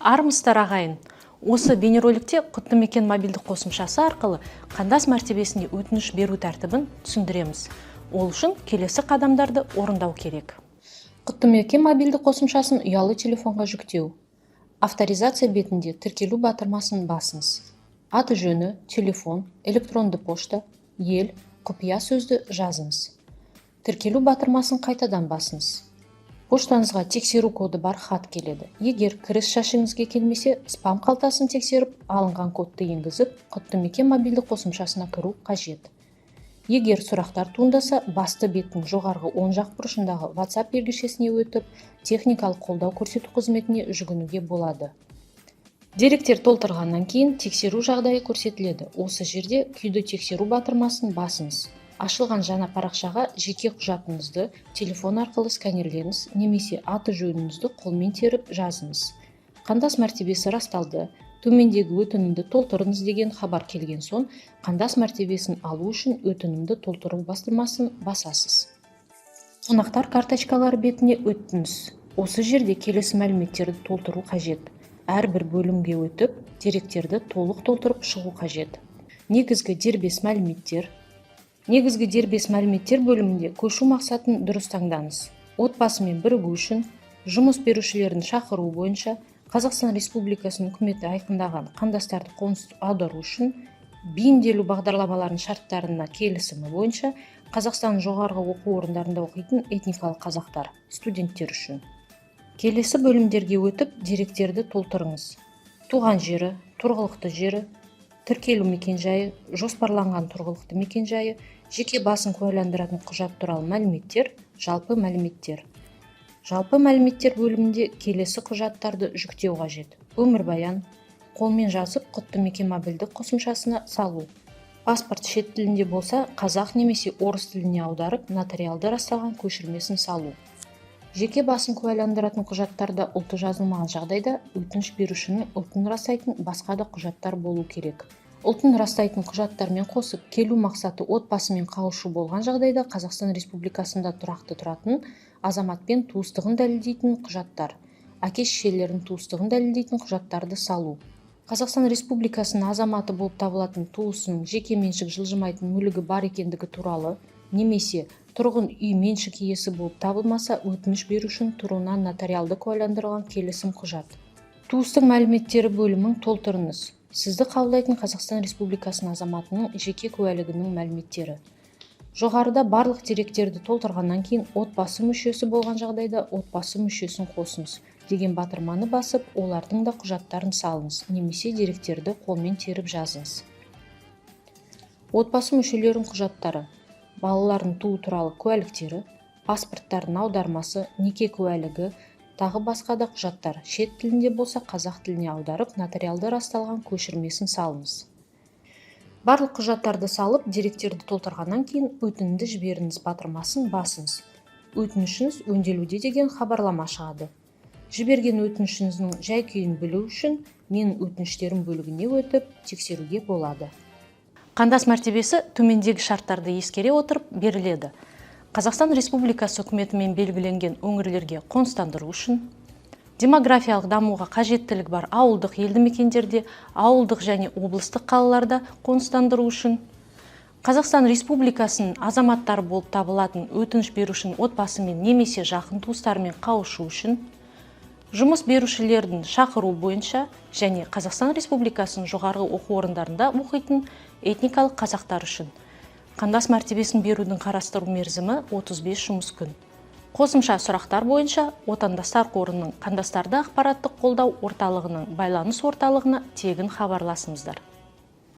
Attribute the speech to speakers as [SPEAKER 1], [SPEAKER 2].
[SPEAKER 1] Армысыздар, ағайын! Осы бейнероликте «Құтты мекен» мобильді қосымшасы арқылы қандас мәртебесіне өтініш беру тәртібін түсіндіреміз. Ол үшін келесі қадамдарды орындау керек. «Құтты мекен» мобильді қосымшасын ұялы телефонға жүктеу. Авторизация бетінде «Тіркелу» батырмасын басыңыз. Аты жөні, телефон, электронды пошта, ел, құпия сөзді жазыңыз. «Тіркелу» батырмасын қайтадан басыңыз. Поштаңызға тексеру коды бар хат келеді. Егер кіріс жәшігіңізге келмесе, спам қалтасын тексеріп, алынған кодты енгізіп, «Құтты мекен» мобильді қосымшасына кіру қажет. Егер сұрақтар туындаса, басты беттің жоғарғы оң жақ бұрышындағы WhatsApp белгішесіне өтіп, техникалық қолдау көрсету қызметіне жүгінуге болады. Деректер толтырғаннан кейін тексеру жағдайы көрсетіледі. Осы жерде «Күйді тексеру» батырмасын басыңыз. Ашылған жаңа парақшаға жеке құжатыңызды телефон арқылы сканерлеңіз немесе аты жөніңізді қолмен теріп жазыңыз. «Қандас мәртебесі расталды, төмендегі өтінімді толтырыңыз» деген хабар келген соң, қандас мәртебесін алу үшін «Өтінімді толтыру» батырмасын басасыз. «Қонақтар карточкалары» бетіне өттіңіз. Осы жерде келесі мәліметтерді толтыру қажет. Әрбір бөлімге өтіп, деректерді толық толтырып шығу қажет. Негізгі дербес мәліметтер. Негізгі дербес мәліметтер бөлімінде көшу мақсатын дұрыс таңдаңыз: отбасымен бірігу үшін, жұмыс берушілердің шақыруы бойынша, Қазақстан Республикасының үкіметі айқындаған қандастарды қоныс аудару үшін, бейімделу бағдарламаларының шарттарына келісімі бойынша, Қазақстан жоғарғы оқу орындарында оқитын этникалық қазақтар, студенттер үшін. Келесі бөлімдерге өтіп, деректерді толтырыңыз: туған жері, тұрғылықты жері, тіркелу мекенжайы, жоспарланған тұрғылықты мекенжайы, жеке басын куәландыратын құжат туралы мәліметтер, жалпы мәліметтер. Жалпы мәліметтер бөлімінде келесі құжаттарды жүктеу қажет: өмірбаян, қолмен жазып, «Құтты мекен» мобильдік қосымшасына салу, паспорт шет тілінде болса, қазақ немесе орыс тіліне аударып, нотариалды расталған көшірмесін салу. Жеке басын куәландыратын құжаттарда ұлты жазылмаған жағдайда, өтініш берушінің ұлтын растайтын басқа да құжаттар болу керек. Ұлтын растайтын құжаттармен қосып, келу мақсаты отбасымен қауышу болған жағдайда, Қазақстан Республикасында тұрақты тұратын азаматпен туыстығын дәлелдейтін құжаттар, әке-шешелерінің туыстығын дәлелдейтін құжаттарды салу. Қазақстан Республикасының азаматы болып табылатын туысының жеке меншік жылжымайтын мүлігі бар екендігі туралы немесе тұрғын үй меншік иесі болып табылмаса, өтініш берушінің тұруына нотариалды куәландырылған келісім құжат. Туыстың мәліметтері бөлімін толтырыңыз. Сізді қабылдайтын Қазақстан Республикасының азаматының жеке куәлігінің мәліметтері. Жоғарыда барлық деректерді толтырғаннан кейін, отбасы мүшесі болған жағдайда, «Отбасы мүшесін қосыңыз» деген батырманы басып, олардың да құжаттарын салыңыз немесе деректерді қолмен теріп жазыңыз. Отбасы мүшелерінің құжаттары: балалардың туу туралы куәліктері, паспорттардың аудармасы, неке куәлігі, тағы басқа да құжаттар. Шет тілінде болса, қазақ тіліне аударып, нотариалды расталған көшірмесін салыңыз. Барлық құжаттарды салып, деректерді толтырғаннан кейін «Өтінімді жіберіңіз» батырмасын басыңыз. «Өтінішіңіз өңделуде» деген хабарлама шығады. Жіберген өтінішіңіздің жай-күйін білу үшін «Менің өтініштерім» бөлігіне өтіп, тексеруге болады. Қандас мәртебесі төмендегі шарттарды ескере отырып беріледі: Қазақстан Республикасы үкіметімен белгіленген өңірлерге қоныстандыру үшін, демографиялық дамуға қажеттілік бар ауылдық елді мекендерде, ауылдық және облыстық қалаларда қоныстандыру үшін, Қазақстан Республикасының азаматтары болып табылатын өтініш берушінің отбасымен немесе жақын туыстарымен қауышу үшін, жұмыс берушілердің шақыру бойынша және Қазақстан Республикасының жоғарғы оқу орындарында оқитын этникалық қазақтар үшін. Қандас мәртебесін берудің қарастыру мерзімі 35 жұмыс күн. Қосымша сұрақтар бойынша «Отандастар» қорының қандастарды ақпараттық қолдау орталығының байланыс орталығына тегін хабарласыңыздар.